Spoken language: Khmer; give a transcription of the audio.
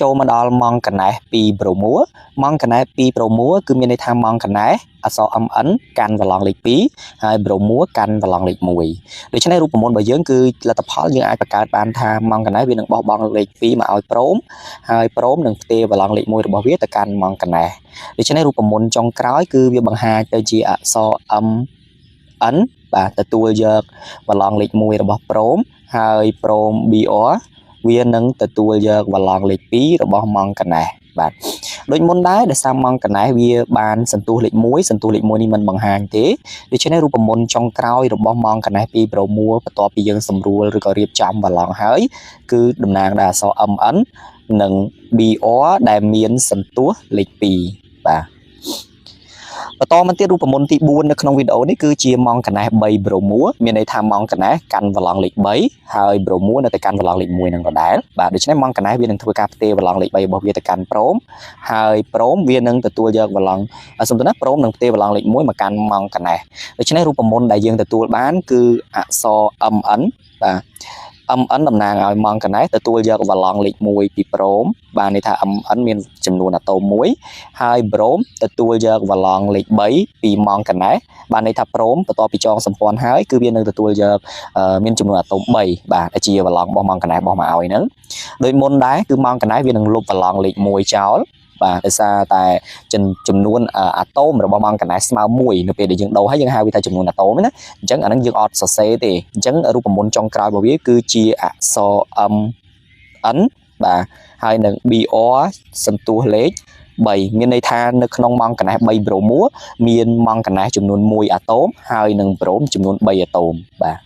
ចូលមកដល់ម៉ង់កាណេស2ប្រូមួម៉ង់កាណេស2ប្រូមួគឺមានន័យថាម៉ង់កាណេសអក្សរ MN កាន់វឡង់លេខ2ហើយប្រូមួកាន់វឡង់លេខ1ដូច្នេះរូបមន្តរបស់យើងគឺលទ្ធផលយើងអាចបង្កើតបានថាម៉ង់កាណេសវានឹងបោះបង់លេខ2មកឲ្យប្រូមហើយប្រូមនឹងផ្ទេរវឡង់លេខ1របស់វាទៅកាន់ម៉ង់កាណេសដូច្នេះរូបមន្តចុងក្រោយគឺវាបង្ហាញទៅជាអក្សរ MN បាទទទួលយកវឡង់លេខ1របស់ប្រូមហើយប្រូម BR វានឹងទទួលយកវឡង់លេខ2របស់ម៉ង់កាណេសបាទដូចមុនដែរដោយសារម៉ង់កាណេសវាបានសន្ទុះលេខ1សន្ទុះលេខ1នេះមិនបង្ហាញទេដូច្នេះរូបមន្តចុងក្រោយរបស់ម៉ង់កាណេស2ប្រូមួបន្ទាប់ពីយើងសម្រួលឬក៏រៀបចំវឡង់ហើយគឺតំណាងដោយអក្សរ MN និង BR ដែលមានសន្ទុះលេខ2បាទបន្តមកទៀតរូបមន្តទី4នៅក្នុងវីដេអូនេះគឺជាម៉ង់កាណេស3ប្រូមួមានន័យថាម៉ង់កាណេសកាន់វឡង់លេខ3ហើយប្រូមួនៅតែកាន់វឡង់លេខ1នឹងដដែលបាទដូច្នេះម៉ង់កាណេសវានឹងធ្វើការផ្ទេរវឡង់លេខ3របស់វាទៅកាន់ប្រូមហើយប្រូមវានឹងទទួលយកវឡង់សំទោសណាប្រូមនឹងផ្ទេរវឡង់លេខ1មកកាន់ម៉ង់កាណេសដូច្នេះរូបមន្តដែលយើងទទួលបានគឺអក្សរ MN បាទ MN តំណាងឲ្យម៉ង់កាណេសទទួលយកវឡង់លេខ1ពីប្រូមបាទន័យថា MN មានចំនួនអាតូម1ហើយប្រូមទទួលយកវឡង់លេខ3ពីម៉ង់កាណេសបាទន័យថាប្រូមបន្ទាប់ពីចងសម្ព័ន្ធហើយគឺវានឹងទទួលយកមានចំនួនអាតូម3បាទដែលជាវឡង់របស់ម៉ង់កាណេសរបស់មកឲ្យហ្នឹងដូចមុនដែរគឺម៉ង់កាណេសវានឹងលុបវឡង់លេខ1ចោលបាទដោយសារតែចំនួនអាតូមរបស់ម៉ង់កាណេសស្មើ1នៅពេលដែលយើងដូរហើយយើងហៅវាថាចំនួនអាតូមណាអញ្ចឹងអាហ្នឹងយើងអត់សរសេរទេអញ្ចឹងរូបមន្តចុងក្រោយរបស់វាគឺជាអក្សរ M N បាទហើយនឹង BR សន្ទុះលេខ3មានន័យថានៅក្នុងម៉ង់កាណេស3ប្រូមួមានម៉ង់កាណេសចំនួន1អាតូមហើយនឹងប្រូមចំនួន3អាតូមបាទ។